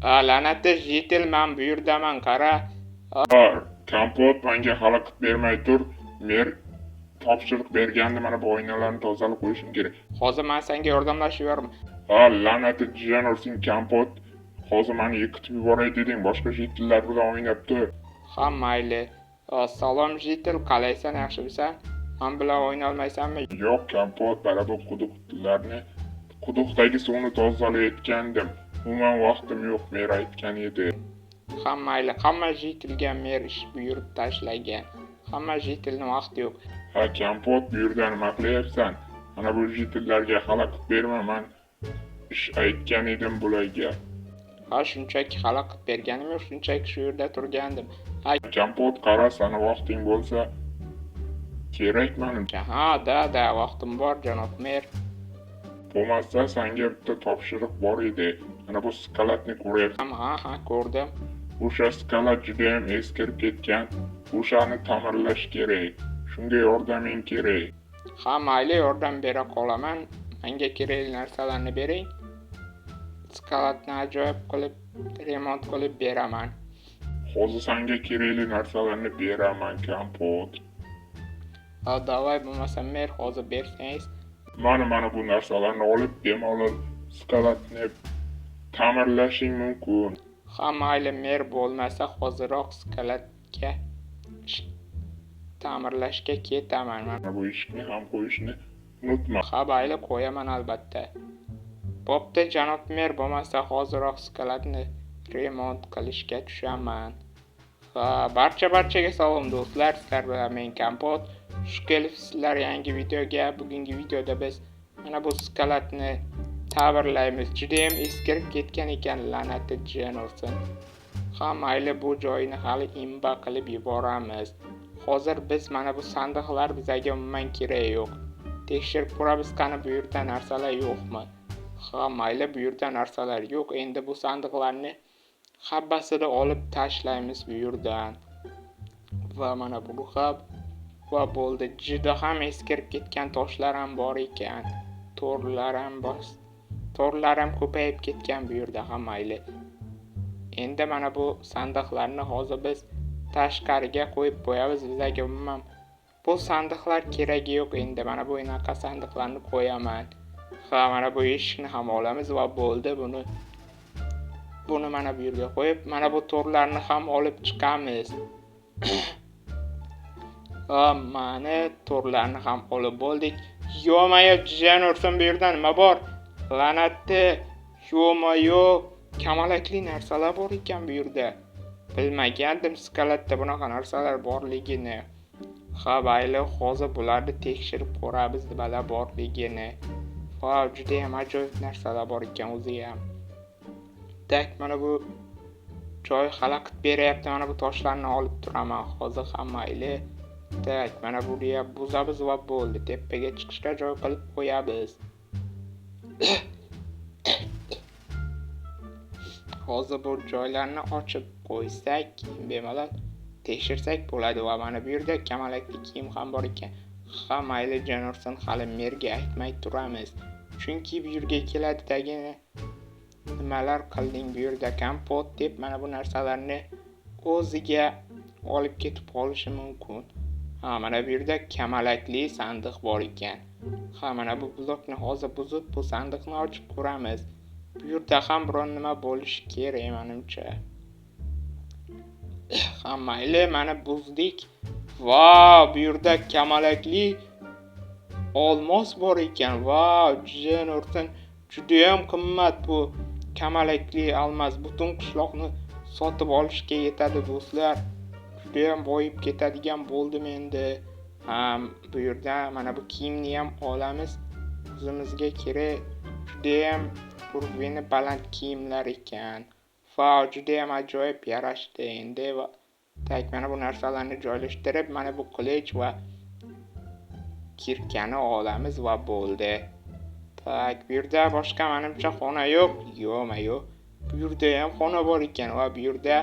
La'nati житель, man bu yerdaman, qara. Ha, Kompot, menga xalaqit bermay tur. Mer topshiriq bergandi, mana bu oynalarni tozalab qo'yishim kerak. Hozir man senga yordamlashib yuboraman. Ha, la'nati jiyan ursin, Kompot. Hozir meni yiqitib yuboray deding, boshqa житель lar bilan o'ynab tur. Ha, mayli. Salom житель, qalaysan, yaxshimisan? Man bilan o'ynolmaysanmi? Yo'q, Kompot, mana bu quduqlarni, quduqdagi suvni tozalayotgandim. Umuman vaqtim yo'q, mer aytgan edi. Ha, mayli. Hamma житель ga mer ish buyurib tashlagan. Hamma житель ni vaqti yo'q. Ha, Kompot, bu yerda nima qilyapsan? Mana bu житель larga xalaqit berma, man ish aytgan edim bularga. Ha, shunchaki xalaqit berganim yo'q, shunchaki shu yerda turgandim. Ha, Kompot, qara, sani vaqting bo'lsa kerak manimcha. Ha, да, vaqtim bor, janob mer. Bo'lmasa sanga bitta topshiriq bor edi. Mana bu склад ni ko'ryapsan. Ha, ko'rdim. O'sha склад judayam eskirib ketgan. O'shani ta'mirlash kerak. Shunga yordaming kerak. Ha, mayli, yordam bera qolaman. Menga kerakli narsalarni bering. Склад ni ajoyib qilib remont qilib beraman. Hozir sanga kerakli narsalarni beraman, Kompot. Ha, давай, bo'lmasa mer, hozir bersangiz. Mana bu narsalarni olib bemalol склад ni ta'mirlashing mumkin. Ha, mayli mer, bo'lmasa hoziroq склад ga ta'mirlashga ketaman. Mana bu eshikni ham qo'yishni unutma. Ha, mayli, qo'yaman albatta. Bo'pti, janob mer, bo'lmasa hoziroq склад ni remont qilishga tushaman. Ha, barchaga salom do'stlar, sizlar bilan men Kompot. Xush kelibsizlar yangi videoga. Bugungi videoda biz mana bu склад ni ta'mirlaymiz. Judayam eskirib ketgan ekan, la'nati jiyan ursin. Ha, mayli, bu joyini hali имба qilib yuboramiz. Hozir biz mana bu sandiqlar bizaga umuman kerak yo'q. Tekshirib ko'ramiz, qani bu yerda narsalar yo'qmi? Ha, mayli, bu yerda narsalar yo'q. Endi bu sandiqlarni hammasini olib tashlaymiz bu yerdan. Va mana bu ham va bo'ldi. Juda ham eskirib ketgan toshlar ham bor ekan. To'rlar ham bor. To'rlar ham ko'payib ketgan bu yerda ham, mayli. Endi mana bu sandiqlarni hozir biz tashqariga qo'yib qo'yamiz. Bizga umuman bu sandiqlar keragi yo'q endi. Mana bu anaqa sandiqlarni qo'yaman. Ha, mana bu eshikni ham olamiz va bo'ldi. Buni mana bu yerga qo'yib, mana bu to'rlarni ham olib chiqamiz. Ha, mana to'rlarni ham olib bo'ldik. Ё-моё, jiyan ursin, bu yerda nima bor? La'natni, ё-моё, kamalakli narsalar bor ekan bu yerda. Bilmagandim склад da bunaqa narsalar borligini. Ha, mayli, hozir bularni tekshirib ko'ramiz nimalar borligini. Va juda ham ajoyib narsalar bor ekan o'zi ham. Так, mana bu joy xalaqit beryapti. Mana bu toshlarni olib turaman hozir ham, mayli. Так, mana buni ham buzamiz va bo'ldi. Tepaga chiqishga joy qilib qo'yamiz. Hozir bu joylarni ochib qo'ysak, bemalol tekshirsak bo'ladi va mana bu yerda kamalakli kiyim ham bor ekan. Ha, mayli, jon ursin, hali merga aytmay turamiz. Chunki bu yerga keladidagi nimalar qilding bu yerda Kompot deb mana bu narsalarni o'ziga olib ketib qolishi mumkin. Ha, mana bu yerda kamalakli sandiq bor ekan. Ha, mana bu blokni hozir buzib, bu sandiqni ochib ko'ramiz. Bu yerda ham biron nima bo'lishi kerak menimcha. Ha, mayli, mana buzdik. Va, bu yerda kamalakli olmos bor ekan. Va, jiyan ursin, juda ham qimmat bu kamalakli almaz. Butun qishloqni sotib olishga yetadi do'stlar. Juda ham boyib ketadigan bo'ldim endi. Ha, bu yerda mana bu kiyimni ham olamiz. O'zimizga kerak. Juda ham urvini baland kiyimlar ekan. Va, juda ham ajoyib yarashdi endi. Va так, mana bu narsalarni joylashtirib, mana bu qilich va kirkani olamiz va bo'ldi. Так, bu yerda boshqa menimcha xona yo'q. Yo'q-ma yo'q. Bu yerda ham xona bor ekan va bu yerda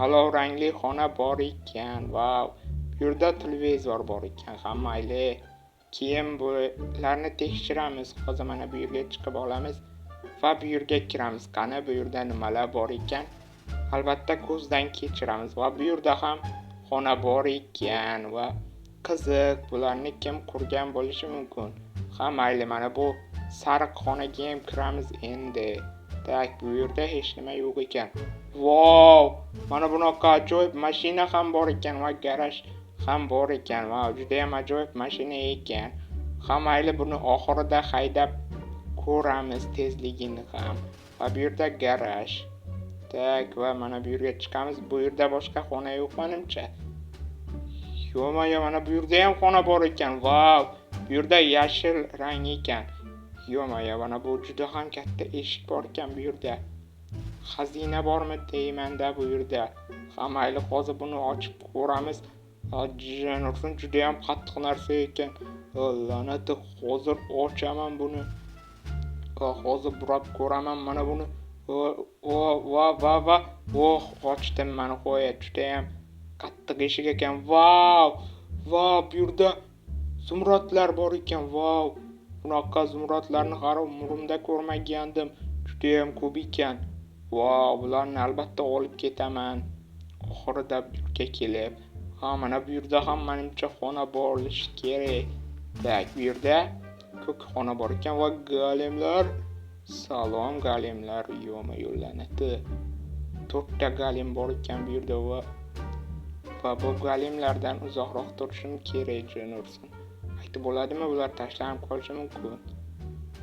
olov rangli xona bor ekan. Vau. Bu yerda televizor bor ekan. Ha, mayli. Keyin bularni tekshiramiz. Hozir mana bu yerga chiqib olamiz. Va bu yerga kiramiz. Qani bu yerda nimalar bor ekan? Albatta ko'zdan kechiramiz. Va bu yerda ham xona bor ekan va qiziq, bularni kim qurgan bo'lishi mumkin? Ha, mayli, mana bu sariq xonaga ham kiramiz endi. Так, bu yerda hech nima yo'q ekan. Vau! Mana bunaqa ajoyib mashina ham bor ekan va garaj ham bor ekan. Va juda ham ajoyib mashina ekan. Ha, mayli, buni oxirida haydab ko'ramiz tezligini ham. Va bu yerda garaj. Так, va mana bu yerga chiqamiz. Bu yerda boshqa xona yo'q menimcha. Yo'q, mana bu yerda ham xona bor ekan. Vau! Bu yerda yashil rang ekan. Yo'q, mana bu juda ham katta eshik bor ekan bu yerda. Xazina bormi deymanda bu yerda. Ha, mayli, hozir buni ochib ko'ramiz. Jin ursin, juda ham qattiq narsa ekan. La'nati, hozir ochaman buni. Hozir burab ko'raman mana buni. Va va va oh, ochdim mana, nihoyat, juda ham qattiq eshik ekan. Vau! Vau, bu yerda zumradlar bor ekan. Vau! Bunaqa zumradlarni hali umrimda ko'rmagandim. Juda ham ko'p ekan. Vau, bularni albatta olib ketaman. Oxirida bu yerga kelib, ha, mana bu yerda ham menimcha xona bo'lishi kerak. Так, bu yerda ko'k xona bor ekan va golemlar. Salom, golemlar, yo'ma yo'llanadi. 4 ta golem bor ekan bu yerda va bu golemlardan uzoqroq turishim kerak, jin ursin. Aytib bo'ladimi, bular tashlanib qolishi mumkin.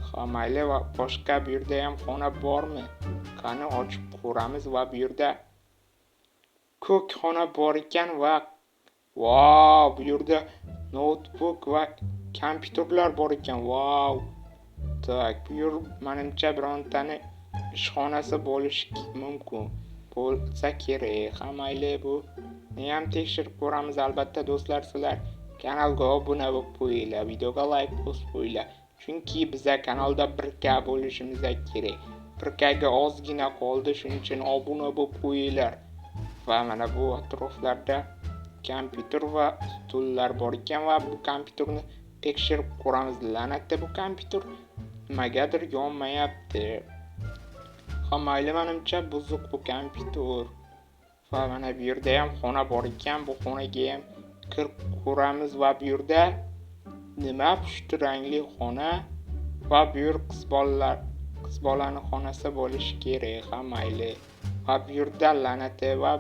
Ha, mayli, va boshqa bu yerda ham xona bormi? Qani ochib ko'ramiz va bu yerda ko'k xona bor ekan va vau, bu yerda noutbuk va kompyuterlar bor ekan. Vau! Так, bu yer menimcha birontani ishxonasi bo'lishi mumkin. Bo'lsa kerak. Ha, mayli, buni ham tekshirib ko'ramiz albatta, do'stlar, sizlar kanalga obuna bo'lib qo'yinglar, videoga like bosib qo'yinglar. Chunki biza kanalda 1K bo'lishimiz kerak. 1K ga ozgina qoldi, shuning uchun obuna bo'lib qo'yinglar. Va mana bu atroflarda kompyuter va stullar bor ekan va bu kompyuterni tekshirib ko'ramiz. La'natda, bu kompyuter nimagadir yonmayapti. Ha, mayli, menimcha buzuq bu kompyuter. Va mana bu yerda ham xona bor ekan. Bu xonaga ham kirib ko'ramiz va bu yerda nima, pushti rangli xona va bu yer qiz bolalar, qiz bolani xonasi bo'lishi kerak. Ha, mayli. Va bu yerda, la'nati, va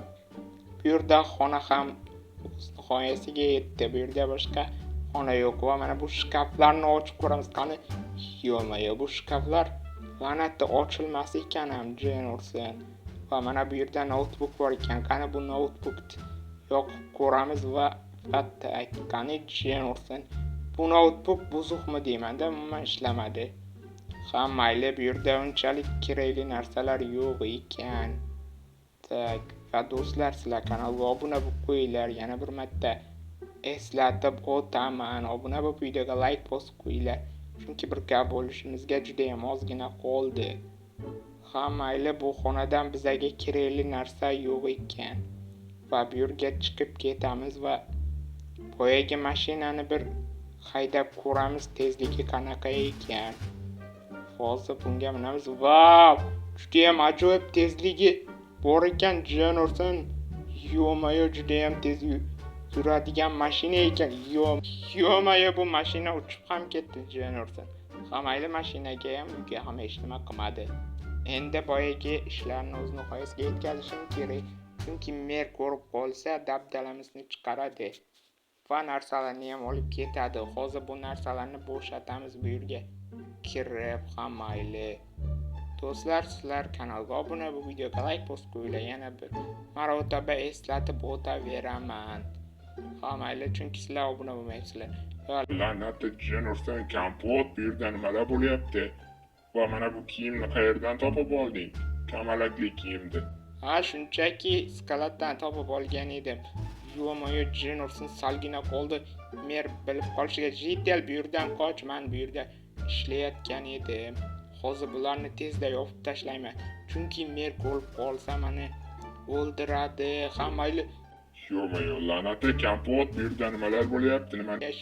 bu yerda xona ham o'z nihoyasiga yetdi. Bu yerda boshqa xona yo'q va mana bu shkaflarni ochib ko'ramiz. Qani, yo'ma-yo'q, bu shkaflar, la'nati, ochilmas ekan ham, jin ursin. Va mana bu yerda noutbuk bor ekan. Qani bu noutbukni yoqib ko'ramiz va qani, jin ursin. Bu noutbuk buzuqmi deymanda, umuman ishlamadi. Ha, mayli, bu yerda unchalik kerakli narsalar yo'q ekan. Так, va do'stlar, sizlar kanalga obuna bo'lib qo'yinglar. Yana bir marta eslatib o'taman. Obuna bo'lib, videoga like bosib qo'yinglar. Chunki 1K bo'lishimizga juda ham ozgina qoldi. Ha, mayli, bu xonadan bizaga kerakli narsa yo'q ekan. Va bu yerga chiqib ketamiz va boyagi mashinani bir haydab ko'ramiz, tezligi qanaqa ekan. Hozir bunga minamiz. Vau! Juda ham ajoyib tezligi bor ekan, jin ursin. Yo'ma-yo, juda ham tez yuradigan mashina ekan. Yo'ma-yo, bu mashina uchib ham ketdi, jin ursin. Ha, mayli, mashinaga ham, uyga ham hech nima qilmadi. Endi boyagi ishlarni o'z nihoyasiga yetkazishim kerak. Chunki mer ko'rib qolsa, dabdalamizni chiqaradi. Va narsalarni ham olib ketadi. Hozir bu narsalarni bo'shatamiz bu yerga kirib, ha, mayli. Do'stlar, sizlar kanalga obuna bo'lib, videoga like bosib qo'yinglar. Yana bir marotaba eslatib o'taveraman. Ha, mayli, chunki sizlar obuna bo'lmayapsizlar. La'nati, jin ursin, Kompot, bu yerda nimalar bo'lyapti? Va mana bu kiyimni qayerdan topib olding? Kamalakli kiyimni. Ha, shunchaki skladdan topib olgan edim. Yo'ma-yo, jin ursin, salgina qoldi. Mer bilib qolishiga. Житель, bu yerdan qoch, man bu yerda ishlayotgan edim. Hozir bularni tezda yopib tashlayman. Chunki mer ko'rib qolsa, mani o'ldiradi. Ha, mayli. Yo'ma-yo, la'nati, Kompot, bu yerda nimalar bo'lyapti? Nimani Yash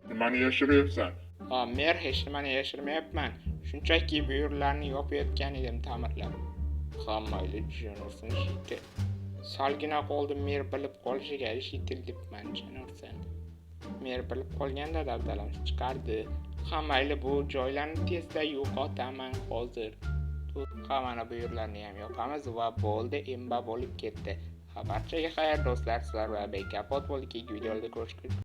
nimani yashiryapsan? Ha, mer, hech nimani yashirmayapman. Shunchaki bu yerlarni yopayotgan edim ta'mirlab. Ha, mayli, jiyanursin shiti. Salgina qoldi mer bilib qolishiga, shitil debman jiyanursin. Mer bilib qolganda dabdalamiz chiqardi. Ha, mayli, bu joylarni tezda yo'qotaman hozir. Ha, mana bu yerlarni ham yopamiz va bo'ldi, emba bo'lib ketdi. Ha, barchaga xayr do'stlar, sizlar bilan Bekapot bo'ldi. Keyingi videolarda ko'rishguncha.